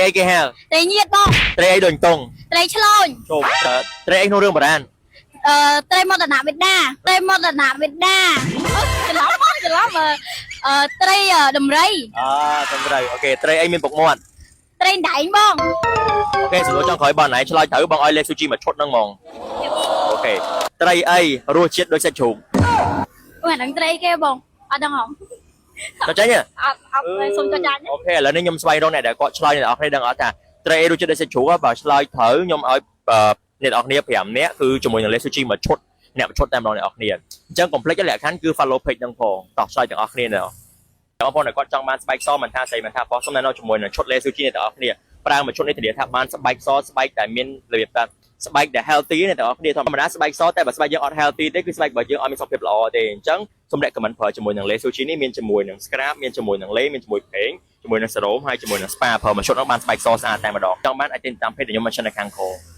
អីគេហៅ ត្រីញៀតបង ត្រីអីដូចតុង ត្រីឆ្លូញ ជុំត្រីអីក្នុងរឿងបុរាណ អឺត្រីមរណៈបេដាត្រីមរណៈបេដាអូច្រឡំបងច្រឡំអឺអឺត្រីដំរី អើត្រឹមត្រូវ okay ត្រីអីមានពុកមាត់ ត្រីដៃបង okay សំណួរចុងក្រោយបងណៃឆ្លើយត្រូវបងឲ្យលេស៊ូជីមួយឈុតហ្នឹងហ្មង okay ត្រីអីរសជាតិដូចសាច់ជ្រូក អូអាហ្នឹងត្រីគេបងអត់ដឹងហង ចុះចេញទេ អត់អត់សុំចចាញ់ okay ឥឡូវនេះខ្ញុំស្វែងរកអ្នកដែលគាត់ឆ្លើយអ្នកនរគ្នាដឹងអត់ថាត្រីអីរសជាតិដូចសាច់ជ្រូកបើឆ្លើយត្រូវខ្ញុំឲ្យអ្នកនរគ្នា5នាក់គឺជាមួយនឹងលេស៊ូជីមួយឈុតអ្នកមួយឈុតតែម្ដងអ្នកនរគ្នាអញ្ចឹងកុំភ្លេចលក្ខខណ្ឌគឺ follow page ហ្នឹងផងតោះឆ្លើយទាំងអស់គ្នាណែបងប្អូនដែលគាត់ចង់បានស្បែកសមិនថាស្អីមិនថាប៉ុស្សុំណែនាំជាមួយនឹងឈុតលេស៊ូជីអ្នកទាំងអស់គ្នាប្រើមួយឈុតនេះធានាថាបានស្បែកសស្បែកដែលមានរបៀបថាស្បែកដែល healthy អ្នកទាំងអស់គ្នាធម្មតាស្បែកសតែបើស្បែកយើងអត់ healthy ទេគឺស្បែករបស់យើងអត់មានសុខភាពល្អទេអញ្ចឹងសូម recommend ប្រើជាមួយនឹងលេស៊ូជីនេះមានជាមួយនឹង scrub មានជាមួយនឹងលេមានជាមួយប្រេងជាមួយនឹងសេរ៉ូមហើយជាមួយនឹង spa ប្រើមួយឈុតនោះបានស្បែកសស្អាតតែម្ដងចង់បានអាចទិញតាម page ដែលខ្ញុំ mention នៅខាងក្រោម។